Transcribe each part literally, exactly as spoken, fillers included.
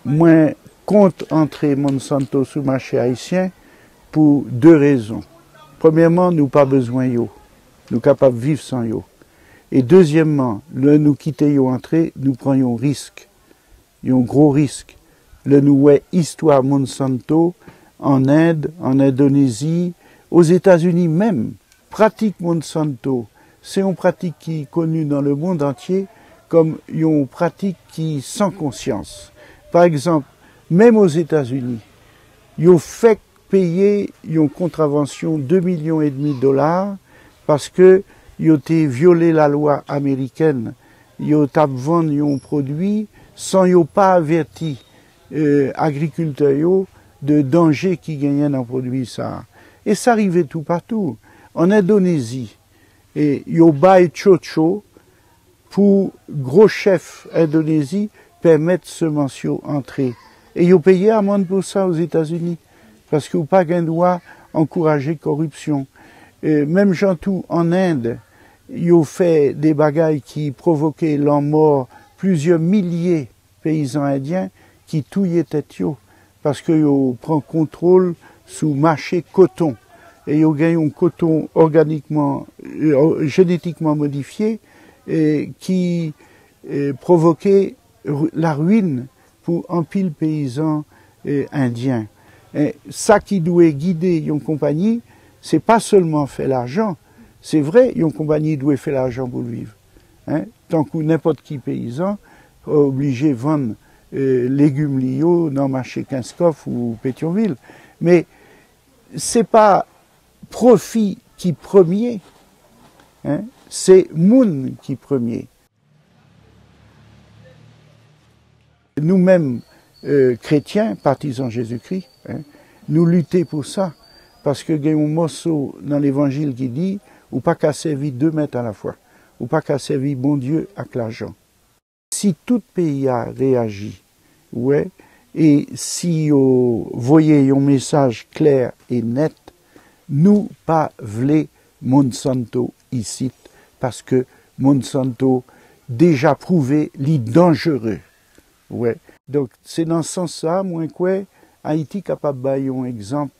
Mwen kont antre Monsanto sou mache ayisyen pou de rezon. Premyèman, nou pa bezwen yo. Nou kapab viv san yo. E dezyèmman, lè nou kite yo antre, nou pran yon risk, yon gwo risk. Lè nou wè istwa Monsanto ann End, ann Endonezi, Ozetazini menm, pratik Monsanto, se yon pratik ki koni nan lemonn antye kòm yon pratik ki san konsyans. Pa egzanp, menm Ozetazini, yo fèk peye yon kontravansyon de milyon edmi dola paske yo te vyole lalwa amerikèn. Yo t ap vann yon pwodui san yo pa avèti, eh, agrikiltè yo de danje ki genyen nan pwodui sa a. E sa rive toupatou. Ann Endonezi, e yo bay tchotcho pou gwo chèf Endonezi pèmèt semans yo antre. E yo peye amann pou sa Ozetazini, paske w pa gen dwa ankouraje kòripsyon. E menm jan tou ann End, yo fè de bagay ki pwovoke lanmò plizyè milye peyizan endyen ki touye tèt yo paske yo pran kontwòl sou mache koton. E yo gen yon koton òganikman, eh, jenetikman modifye, eh, ki, eh, pwovoke ru-, larwin pou anpil peyizan, eh, endyen. Eh, sa ki dwe gide yon konpayi, se pa sèlman fè lajan. Se vre, yon konpayi dwe fè lajan pou l viv. Hein? Tankou nenpòt ki peyizan, oblije vann, eh, legim li yo nan mache Kenskòf ou Petyonvil. Men se pa pwofi ki premye, hein, se moun ki premye. Nou menm, eh, kretyen, patizan Jezikri, hein, nou lite pou sa, paske gen yon mòso nan levanjil ki di, ou pa ka sèvi de mèt alafwa. Ou pa ka sèvi Bondye ak lajan. Si tout peyi a reyaji, wè, e si yo voye yon mesaj klè e nèt, nou pa vle Monsanto isit, paske Monsanto deja pwouve li danjere. Wè. Donk, se nan sans sa, mwen kwè, Ayiti kapab bay yon egzanp.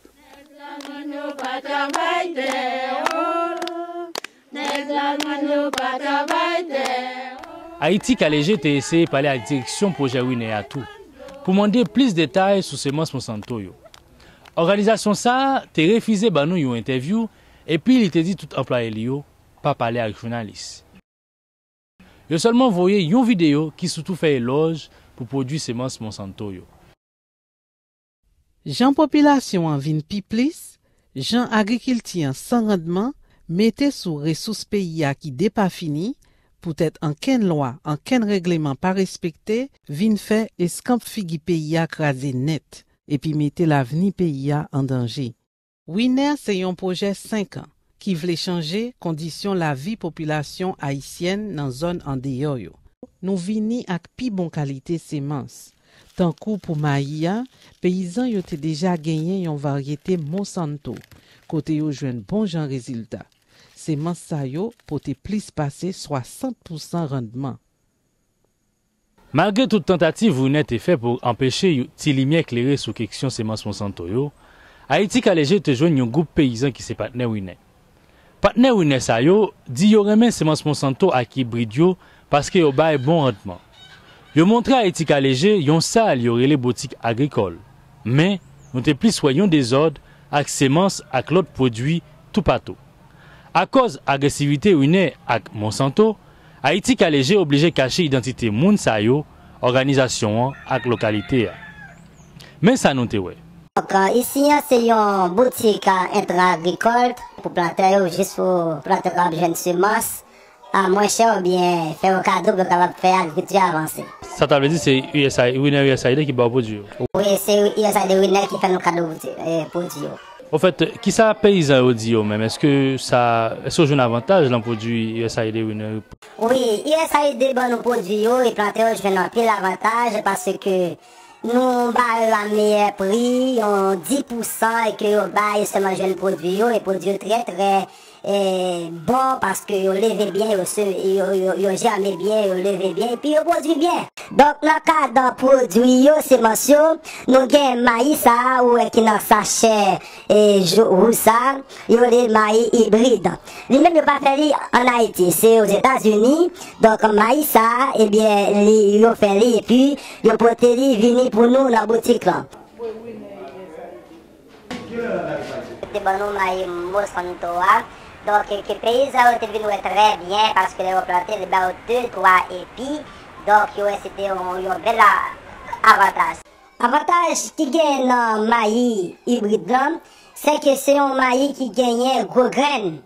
Ayiti K L G te eseye pale ak direksyon pwojè Winer a tou, pou mande plis detay sou semans Monsanto yo. Òganizasyon sa a te refize ban nou yon entèvyou, epi li te di tout anplwaye li yo pa pale ak jounalis. Yo sèlman voye yon videyo ki sitou fè elòj pou pwodui semans Monsanto yo. Jan popilasyon an vin pi plis, jan agrikilti an san randman, mete sou resous peyi a ki depafini, poutèt ankenn lwa, ankenn règleman pa respekte, vin fè eskanp figi peyi a kraze nèt, epi mete lavni peyi a an danje. Winer se yon pwojè senk an ki vle chanje kondisyon lavi popilasyon ayisyèn nan zòn andeyò yo. Nou vini ak pi bon kalite semans. Tankou pou mayi a, peyizan yo te deja genyen yon varyete Monsanto, kote yo jwenn bon jan rezilta. Semans sa yo pote plis pase swasant pousan randman. Malgre tout tantativ Winer te fè pou anpeche ti limyè klere sou keksyon semans Monsanto yo, Ayiti K L G te jwenn yon gwoup peyizan ki se patnè Winer. Patnè Winer sa yo di yo renmen semans Monsanto ak ibrid yo paske yo bay bon randman. Yo montre Ayiti K L G yon sal yo rele botik agrikòl, men nou te plis wè yon dezòd ak semans ak lòt pwodui toupatou. Akòz agresivite Winer ak Monsanto, Ayiti K L G oblije kache idantite moun sa yo, òganizasyon an ak lokalite a. Men sa nou te wè. Donk, isi an se yon boutik entra agrikòl pou plantè yo, jis pou plantè yo kab jwenn semans a mwen chè oubyen fè yo kado pou yo kapab fè agrikilti a avanse. Sa ta vle di se U S A I D, Winer U S A I D ki ba w pwodui yo? Wi, se U S A I D Winer ki fè nou kado pwodui yo. Ofèt, kisa peyizan yo di yo menm? Èske sa, èske yo jwenn avantaj nan pwodui U S A I D Winer? Wi, U S A I D ban nou pwodui yo e plantè yo jwenn anpil avantaj paske nou ba yo a meyè pri, yon dis pousan e ke yo bay sèlman jwenn pwodui yo e pwodui yo trè trè e, bon, paske yo leve byen, yo se, yo, yo, yo jèmen byen, yo leve byen, epi yo pwodui byen. Donk, nan kad pwodui yo, semans yo, nou gen mayi sa a, ou wè ki nan sachè, e, jou, wouj sa a, yo rele mayi ibrid. Li menm, yo pa fè li ann Ayiti, se Ozetazini. Donk, mayi sa a, ebyen, li, yo fè li, epi yo pote li vini pou nou nan boutik lan. Te ban nou mayi Monsanto a. Donk, ke peyizan yo te vin wè trè byen, paske lè yo plante, li ba yo de, twa epi. Donk, yo wè se te yon, yon bèl a-, avantaj. Avantaj ki gen nan mayi ibrid lan, se ke se yon mayi ki genyen gwo grenn.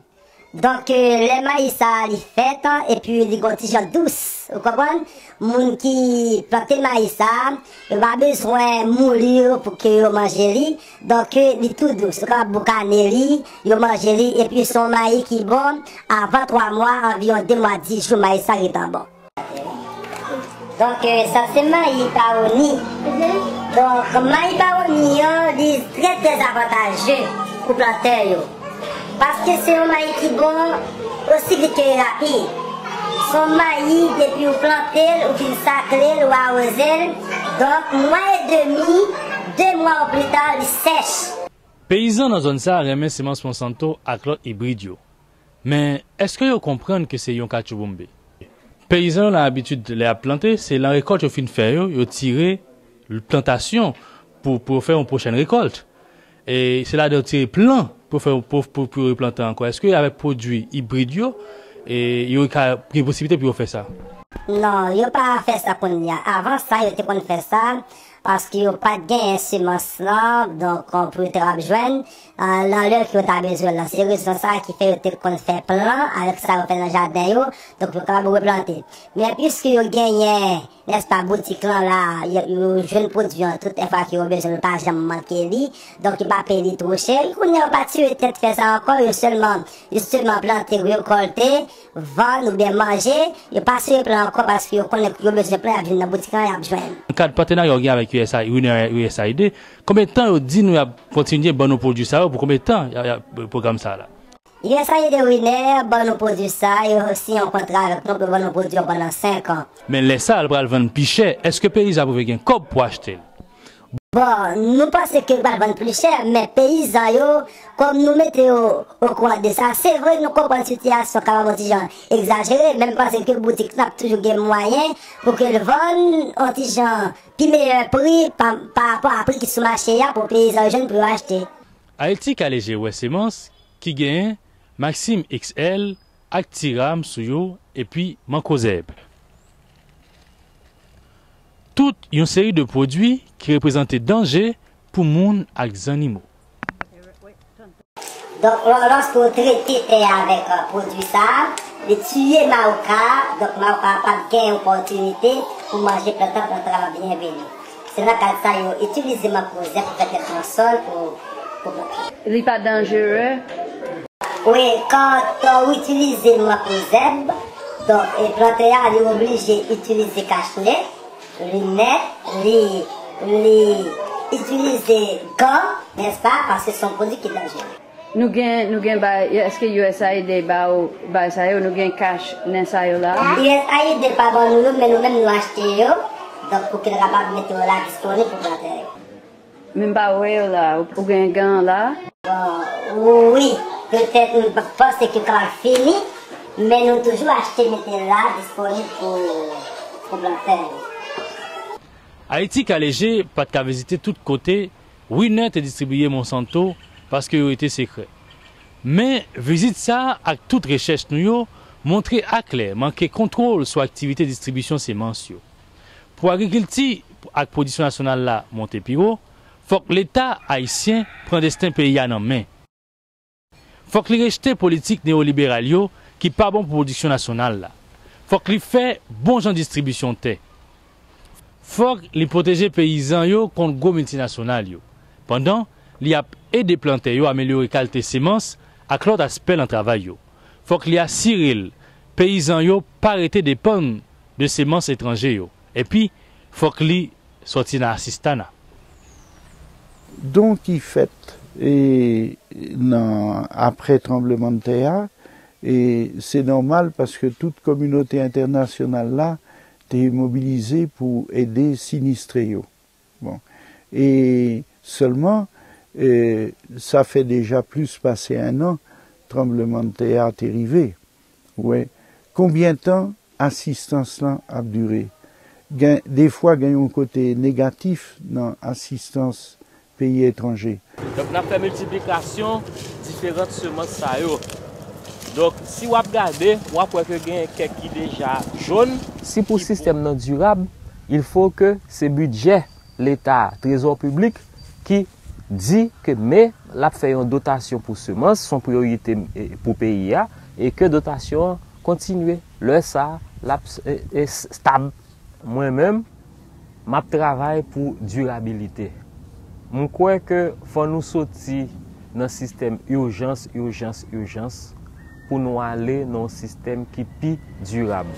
Donk, e, lè mayi sa a li fèt, epi li gon ti jan dous, ou konprann? Moun ki plante mayi sa a, yo pa bezwen mouli yo pou ke yo manje li. Donk, e, li tou dous. Yo kapab boukane li, yo manje li, epi se yon mayi ki bon, avan twa mwa, anviwon de mwa, dis jou, mayi sa gentan bon. Donk, e, sa se mayi pawoni. Donk, mayi pawoni an, li trè, trè avantaje pou plantè yo. Paske se yon mayi ki bon osi vit ke rapid. Se yon mayi, depi w plante l, ou fin sakle l, ou awoze l. Donk, mwa edemi, de mwa o pli ta, li sèch. Peyizan nan zòn sa a renmen semans Monsanto ak lòt ibrid yo. Men, èske yo konprann ke se yon katchouboumbe? Peyizan yo nan abitid, lè y ap plante, se lan rekòlt yo fin fè yo, yo tire plantasyon pou, pou yo fè yon pwochèn rekòlt. E se ladan yo tire plan pou fè, pou, pou, pou yo replante ankò. Èske avèk pwodui ibrid yo, e yo ka gen posiblite pou yo fè sa? Non, yo pa fè sa kounye a. Avan sa, yo te konn fè sa, paske yo pa t genyen semans lan, donk, pou yo te ap jwenn, a, nan lè ke yo ta bezwen l lan. Se rezon sa a ki fè yo te konn fè plan avèk sa yo fè nan jaden yo, donk yo kapab replante. Men piske yo genyen, nèspa, boutik lan la, yo, yo jwenn pwodui an tout enfwa ke yo bezwen, yo pa janm manke li, donk yo pa peye li two chè. Kounye a yo pa tire tèt fè sa ankò, yo sèlman, jisteman, plante, rekòlte, vann oubyen manje, yo pa sere plan ankò paske yo konnen yo bezwen plan, y ap jwenn nan boutik lan, y ap jwenn. Nan kad patenarya w gen avèk U S A I, Winner U S A I D, konbyen tan yo di nou y ap kontinye ban nou pwodui sa yo, pou konbyen tan y a, y a, pwogram sa a la? U S A I D Winner ban nou pwodui sa, yo siyen yon kontra avèk nou pou ban nou pwodui yo pandan senk an. Men lè sa a, l pral vann pi chè, èske peyizan ap rive gen kòb pou achte l? Bon, nou panse ke l pral vann pli chè, men peyizan yo, kòm nou mete yo okouran de sa, se vre nou konprann sitiyasyon kapab yon ti jan egzajere, men m panse ke boutik lan ap toujou gen mwayen pou ke l vann yon ti jan pi meyè pri pa, pa rapò a pri ki sou mache a pou peyizan yo jwenn pou yo achte. Ayiti K L G wè semans ki genyen Maxime X L, ak Tiram sou yo, epi mankozèb. Tout yon seri de pwodui ki reprezante danje pou moun ak zannimo. Donk, lò-, lòske w trete tè a avèk, euh, pwodui sa a, li tiye mawoka a, donk mawoka a p ap gen opòtinite pou manje plant lan, plant lan ap byen vini. Se nan kad sa yo itilize mankozèb pou fè tèt nan sòl pou, pou plant lan. Li pa danjere? Wi, kan, kan w itilize mankozèb, donk, e plantè a, li oblije itilize kachnen, linèt, li, li itilize gan, nèspa, paske se yon pwodui ki danjere. Nou gen, nou gen bay, èske U S A I D ba w bay sa yo, nou gen kach nan sa yo la? U S A I D pa ban nou yo, men nou menm nou achte yo, donk pou ke l kapab mete yo la disponib pou plantè yo. Men m pa wè yo la. Ou, ou gen gan la? Bon, wi, petèt m p-, panse ke kapab fini, men nou toujou achte mete la disponib pou, pou plantè yo. Ayiti K L G pa t ka vizite tout kote Winner te distribiye Monsanto paske yo rete sekrè. Men, vizit sa a ak tout rechèch nou yo montre aklè manke kontwòl sou aktivite distribisyon semans yo. Pou agrikilti ak pwodiksyon nasyonal la monte pi wo, fòk Leta ayisyen pran desten peyi a nan men. Fòk li rejte politik neyoliberal yo ki pa bon pou pwodiksyon nasyonal la. Fòk li fè bon jan distribisyon tè. Fòk li pwoteje peyizan yo kont gwo miltinasyonal yo, pandan li ap ede plantè yo amelyore kalite semans ak lòt aspè nan travay yo. Fòk li asire l peyizan yo pa rete depann de semans etranje yo. Epi, fòk li sòti nan asistana. Don ki fèt E nan, apre tranblemanntè a, e se nòmal paske tout kominote entènasyonal la te mobilize pou ede sinistre yo. Bon. E sèlman, e, sa fè deja plis pase en an tranblemanntè a te rive. Wè, konbyen tan asistans lan ap dire? Gen, defwa gen yon kote negatif nan asistans peyi etranje. Donk, n ap fè miltiplikasyon diferan semans sa yo. Donk, si w ap gade, w ap wè ke gen kèk ki deja jòn. Si pou sistèm nan dirab, il faut que se bidjè Leta, trezò piblik, ki di ke men l ap fè yon dotasyon pou semans, se yon priyorite, e, pou peyi a, e ke dotasyon an kontinye. Lè sa a, l ap s-, e, e, s-, stab. Mwen menm, m ap travay pou dirabilite. M kwè ke fò nou soti nan sistèm ijans, ijans, ijans pou nou ale nan yon sistèm ki pi dirab.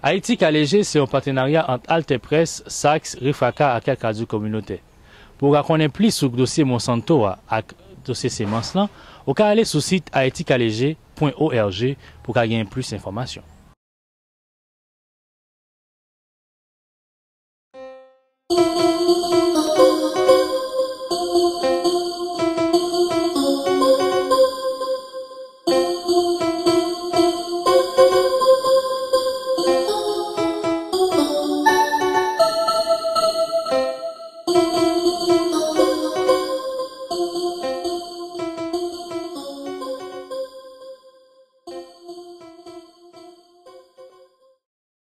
Ayiti Ka Leje se yon patenarya ant AlterPresse, SAKS, Refraka ak Kèk Radio Kominotè. Pou w ka konnen plis sou dosye Monsanto a ak dosye semans lan, ou ka ale sou sit haiti ka leje pwen org pou w ka genyen plis enfòmasyon.